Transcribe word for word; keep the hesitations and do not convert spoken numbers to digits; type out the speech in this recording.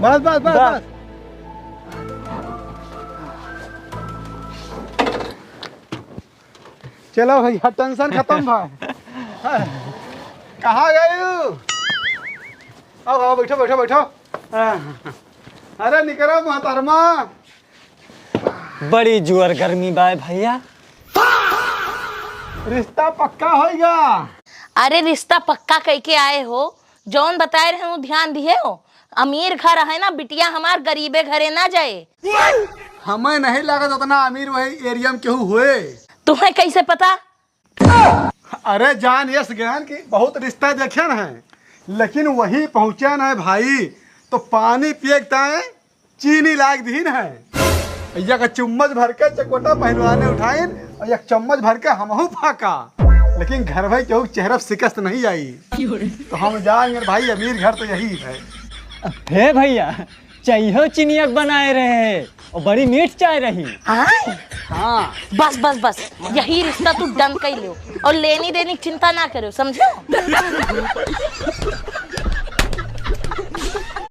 बस, बस, बस, बस। बस। चलो भैया, tension खतम भाई। कहाँ गयू? आओ, आओ, बैठो, बैठो, बैठो। अरे निकरो मोहतरमा। बड़ी जोर गर्मी बाय भैया। रिश्ता पक्का होइगा। अरे रिश्ता पक्का कइके आए हो, जौन बताए रहे हो ध्यान दिहे हो। अमीर घर है ना बिटिया हमार, गरीबे घरे ना जाए। हमें नहीं लागत उतना अमीर वही area में केहू हुए। तुम्हें कैसे पता? अरे जान यस ज्ञान की बहुत रिश्ता देखे न है, लेकिन वही पहुँचे न है भाई, तो पानी पिए के ताए चीनी लाग दीन है। एक चम्मच भर के चकोटा पहलवाने उठाइन और एक चम्मच भर के हमहू फाका, लेकिन घर में केहू चेहरा शिकस्त नहीं आई। तो हम जाएंगे भाई, अमीर घर तो यही है। हे भैया, चाहिए चिनिया के बनाए रहे हैं और बड़ी मीठ चाय रही। आय? हाँ। बस बस बस, यही रिश्ता तू done कर लो और लेनी देनी की चिंता ना करो, समझो?